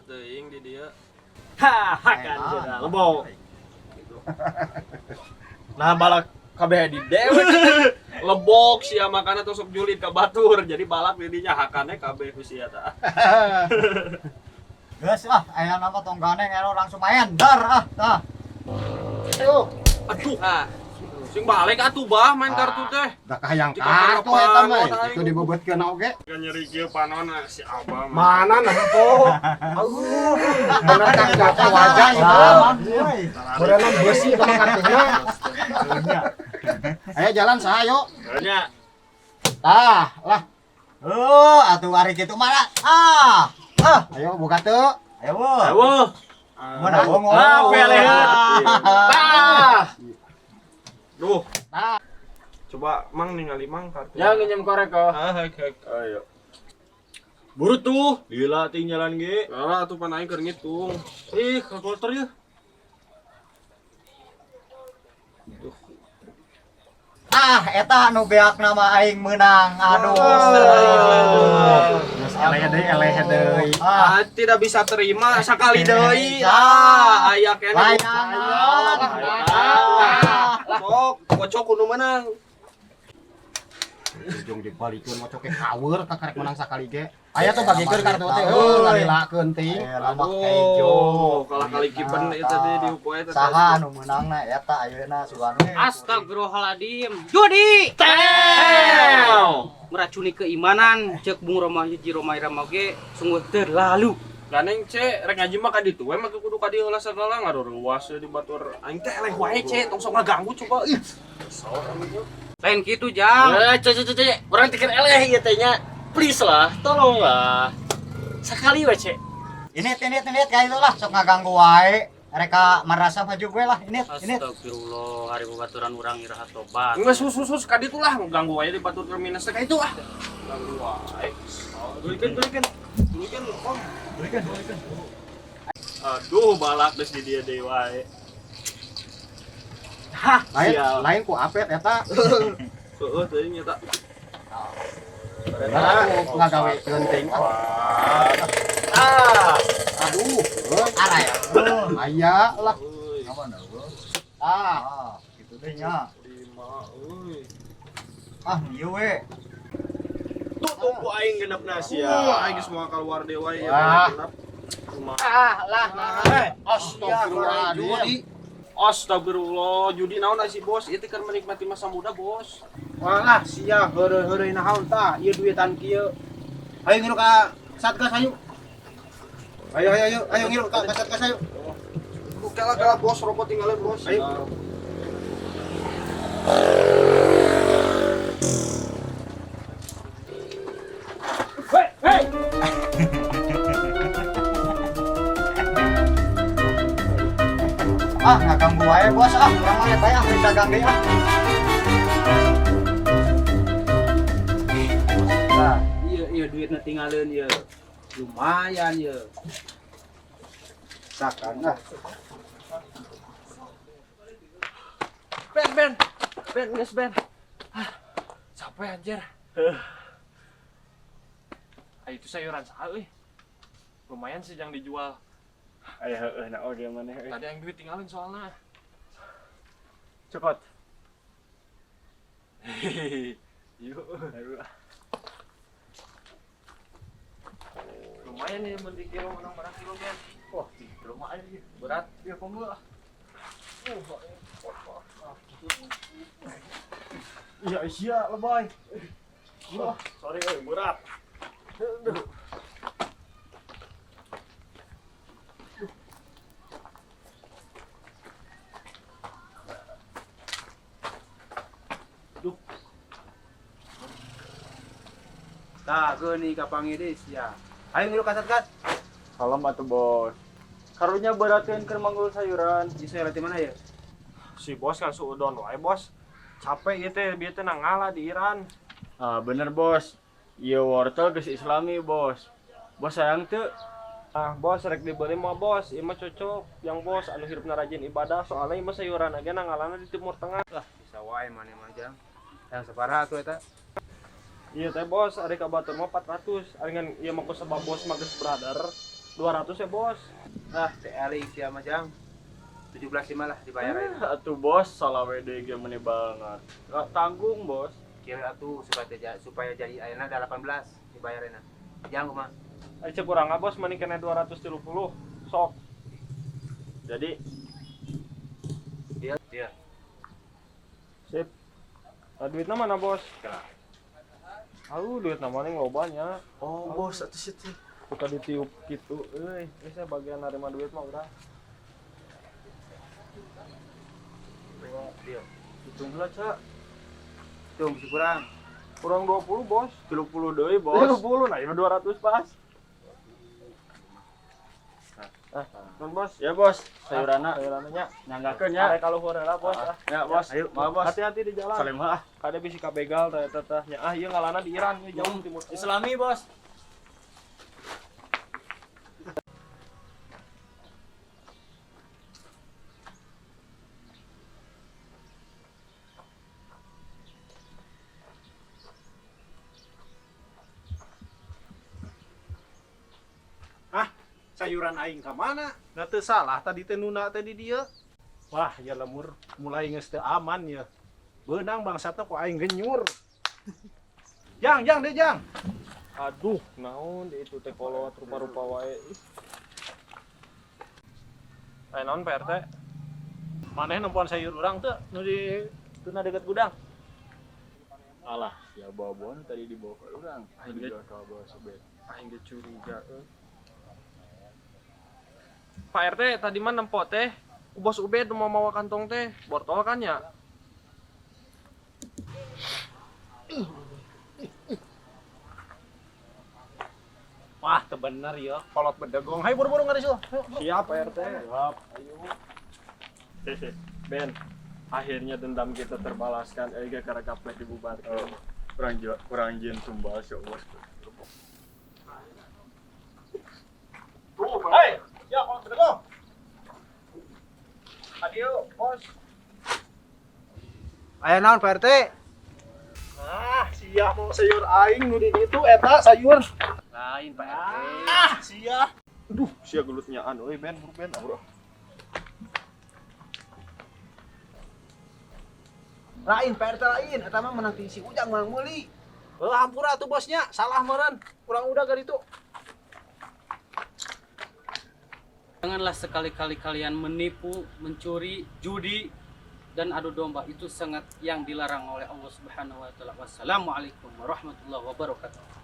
teuing di dieu. Haha kan cenah lebo. Nah balak kabeh di dewek. Lebok sia makana tong sok julid ka batur, jadi balak di dinya hakane kabeh ku sia tah. Geus ah, aya nama tong ganeng aya langsung main dar ah tah. Ayo. Aduh. Ah. Sing balik atuh bah main kartu teh. Da kahayang Di kamar kartu eta mah. panon, Itu dibebetkeun oge. Kan nyeri kieu panona si Abah. Mana nempo? Aduh. Bener kan kartu wajah itu. Berenang besi kalau kartunya. Ayo jalan saha yuk. Nya. Tah, lah. Oh, atuh ari kitu mana? Ah. Ah, Ayo buka tuh. ayo wo. Ayo. Mana bongo? Ah, pelehan. Tah. Duh. Tah. Coba Mang ningali Mang kartu. Ya nginjem korek kok. Ah, hek hek. Ayo. Buru tuh, lila ting jalan ge. Lah atuh pan aing keur ngitung. Ih, kalkulator ya. Ah, eta nu beak nama aing meunang. Aduh. Geus eleh deui, eleh deui. Ah, Ah, tidak bisa terima sakali deui. Ah. Ah, aya keneh. Layangan. Ah, sok, kocok kudu menang. Ujung dibalikeun mocoke kaweur ka karek menang sakali ge. Aya tuh bagikeun kartu teh heuh ngalilakeun ting. Lamak hejo. Aduh, kalah kali kipen eta teh di poe teh. Saha anu meunangna eta ayeuna sugan we. Astagfirullahaladzim. Judi. Tew. Meracuni keimanan cek Bung Roma hiji Roma Irama ge sungguh terlalu. Ganeng ce, rek ngaji mah ka ditu we mah kudu ka dieu heula sagala ngaruruas di batur. Aing teh eleh wae ce, tong sok ngaganggu coba. Ih. Kesel kami nya. Lain kitu Jang. Eh, ce ce ce ce, urang tiket eleh ieu teh nya. Please lah, tolonglah. Sekali we, ce. Ini ini ini kayak itulah sok ngaganggu wae. Mereka merasa maju gue lah ini ini. Astagfirullah, hari babaturan urang iraha tobat. Enggak sus sus sus ka ditu lah ganggu wae di batur terminus teh ka itu ah. Ganggu wae. Tulikeun tulikeun. Tulikeun om. Berikan berikan. Aduh, balak geus di dieu deui wae. Hah, Lain sial. lain ku apet eta. Heeh, teuing eta. Nah, ngagawekeun ting. Ah, Aduh, heuh. Arah ya. Aya lah. Euy, Mana eueuh? Ah, Ah, gitu deh nya. lima euy. Ah, ieu we. tutup ku aing genep nasi ya. Wah, aing geus moal keluar deui wae ya. Wah. Genep. Kumaha? Ah, lah nah. Astagfirullahaladzim. Astagfirullah, judi naon si bos? Itu kan menikmati masa muda, bos. Walah sia heureuy-heureuy naon tah ieu duitan kieu. Ayo ngilu ka Satgas ayo. Ayo ayo ayo ayo ngilu ka Satgas ayo. Oke lah, kalah bos, rokok tinggalin bos. Ayo. Ah, ngaganggu wae bos ah, urang mah bae ah rek dagang deui ah. Nah, Iya, iya duitna tinggalin ieu. lumayan ye. Sakan lah. Ben, Ben. Ben, geus Ben. Ah, capek anjir. Ah, itu sayuran saha euy. Lumayan sih yang dijual. Ayo heueuh na oge maneh euy. Tadi yang duit tinggalin soalnya. Cokot. Hehehe. Yuk. Ayo. Lumayan nih mun di kilo menang barang kilo, Ben. Wah, lumayan ieu. Berat. Ieu pemula. Iya, sia lebay. Wah, sorry euy, berat. Tah geuni kapangi deui sia. Ayo ngilu ka Satgas. Kalem atuh, Bos. Karunya berakeun keur manggul sayuran. Ieu sayuran ti mana ye? Si bos kan suudon wae, bos. Capek ieu teh, bieu teh nangala di Iran. Ah, bener, Bos. Ieu wortel geus islami, Bos. Bos sayang teu. Ah, bos rek dibeli mah bos, ieu mah cocok. Yang bos anu hirupna rajin ibadah, soalnya ieu mah sayuran ge nangalana di Timur Tengah. Lah, bisa wae maneh mah jang. Yang sabaraha tuh eta? Iya teh bos, ari ka batur mah 400. Ari ngan ieu mah ku sabab bos mah geus brother. 200 ya, Bos. Ah, teh eling sia mah Jang. 17.5 lah dibayar aja. Atuh bos, salah WD ge meni banget. Gak tanggung bos. Kira atuh supaya jadi ayeuna 18 dibayar ayeuna. Jang kumaha? Ai cek urang bos mending kena 230. Sok. Jadi Dia dia. Sip. Nah, duitnya mana, Bos? Aduh, duit namanya loba nya. oh bos atuh sih teh. Suka ditiup gitu. Euy, geus saya bagian nerima duit mah urang. Dia. Hitung heula, Cak. Tuh masih kurang. Kurang 20, Bos. 30 deui, Bos. 30, nah ieu 200 pas. Ah, nuhun, Bos. Ya, Bos. Sayuranna Sayuranna nya. nyanggakeun ya. Arek kaluhur heula, Bos. Ah. Ya, Bos. Ayo, Maaf, Bos. Hati-hati di jalan. Salim ah. Kade bisi kabegal teh eta teh. Nya ah ieu ngalana di Iran ieu jauh timur. Islami, Bos. Sayuran aing ka mana? Nah teu salah tadi teh nuna teh di dieu. Wah, ya lemur mulai geus teu aman ya. Beunang bangsatna ku aing genyur. Jang, jang deh jang. Aduh, naon di itu teh kolot rupa-rupa wae. Ih. Aya naon Pak RT? Maneh nempoan sayur urang teu nu di tuna deket gudang. Alah, ya bawa-bawa tadi dibawa ke urang. Aing Tadi dibawa ke bos Ubed. Aing ge curiga euy. Pak RT tadi mah nempo teh ku Bos Ubed mau mawa kantong teh, bortol kan ya? Wah, teu bener ya. Kolot bedegong. Hayu buru-buru ngarisul. Siap Pak RT. Siap. Ayo. Ben, akhirnya dendam kita terbalaskan. Gara gaplek dibubarkan. Oh, kurang juga, kurang jin tumbal sih, Bos. Hei, ya kolot bedegong. Adio, Bos. Aya naon Pak RT? Ah, sia mau sayur aing nu di ditu eta sayur. Lain Pak RT. Ah, sia. Aduh, sia gelutnya anu euy Ben, buru Ben, bro. Lain Pak RT lain, eta mah menang ti si Ujang menang meuli. Heuh, hampura atuh bosnya, salah meureun. Kurang udah gak ditu. Janganlah sekali-kali kalian menipu, mencuri, judi, dan adu domba. Itu sangat yang dilarang oleh Allah Subhanahu wa taala. Wassalamualaikum warahmatullahi wabarakatuh.